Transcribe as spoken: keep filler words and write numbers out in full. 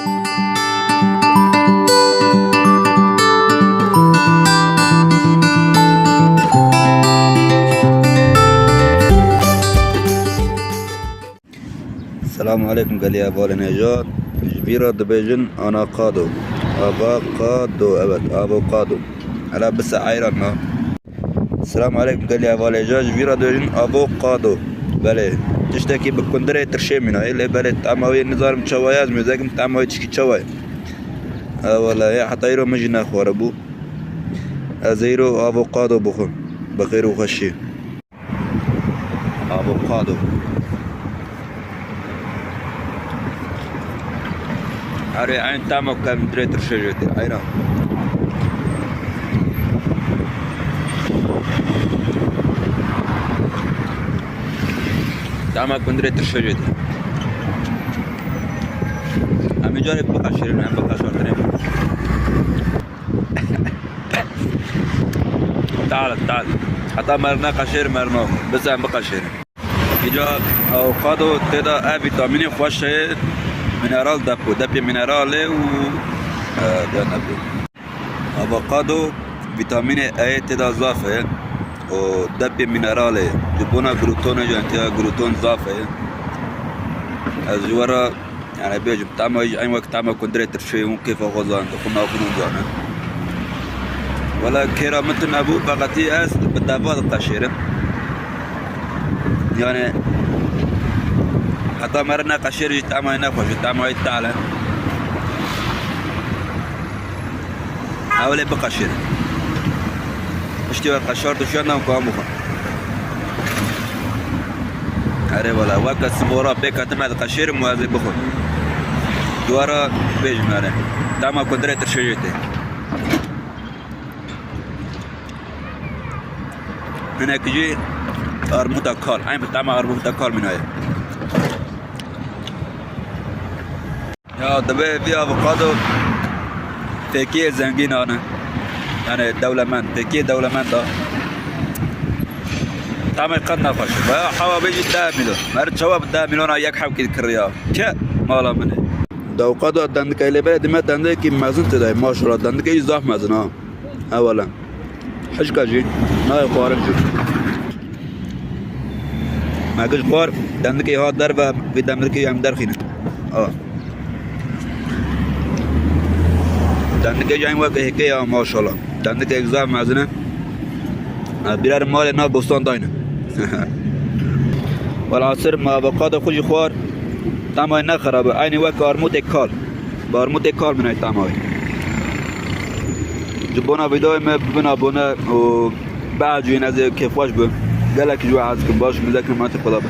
Selamun aleykum gelî hevalên hêja. Ji vî re dibêjin anakado. Avokado, evet, avokado. Hela bise eyran ha. Selamun aleykum gelî hevalên hêja. Ji vî re dibêjin avokado. Belê, tiştekî bi kundirê tirşê mîna. Ê lê belê tema wê nizanim çawa ye, ez mêzekim tema wê tişkî çawa ye. Ewele ya heta îro min jî nexwaribû. Ez ê îro avokado bixwim. Bi xêr û xweşî. Avokado. Erê, eyn tama ku em dirê tirşê jê tê. Eyran. Tama ku dirê tirşê jê tê. Em ê carê biqeşêrin, em biqeşartinê. Tal, tal. Heta merine qeşêr merino. Biz em biqeşêrin. Îca avokado tê de ev vîtamînê xweş e, mineral depo, depê mineral e û, e, de nebê. Avokado vîtamînê E tê de zaf e û depê mineral e. Ji bona glûtonê jî tê de glûton zaf e. Ez ji we re, yani bêjim, tema jî eyn wek tema kundirê tirşê hûn kêfa xwe zanin, dixwin navxwin hûn zanin. Wela kêra min tune bû, feqetî ez bi deva diqeşêrim. Yani heta meriv neqeşêr jî tema wê nexweş e, tema wê tal e. Ewlê biqeşêr. Piştî we qeşart û şiyan dan ku em bixwin. Erê wela, weke sibora pêk hatime diqeşêrim û ez ê bixwim. Dubare bêjim erê. Tema kundirê tirşê jê tê. Hinek jî armûta kal. Eyn bi tema armûta kal mînaye. Ya, divê vî avokado fêkiyê zengînan e. Yani dewlemend, fêkiyê dewlemend e. Tamê qet nexweş e. Veya hewa bêjî deh milyon. Meriv çawa bi deh milyona yek hebkî dikiriya? Ke mala min e. Avokado dendikê lê belê dime dendikê mezin tê de. Maşallah dendikê zaf mezin ha. Ewele. Hişka jî, nayê xwarin jî. Me giş xwar, dendikê hat derve, vê dendikê em derxîne. Aa. Dendikê jî eyn weke hêkê ya, maşallah. Dendikê zaf mezin e. Ha, birer malê nav bostan dayne. Welhasil me avokado xwe jî xwar. Tamay ne xerab e. Eynî weke armûtê kal. Bi armûtê kal min ey tamay. Ji bona vîdeoyê me bibin abone û biecibîn, ez ê kêfxweş bim. Gelek ji we hez kim. Baş, mizek min, mate xwe da be.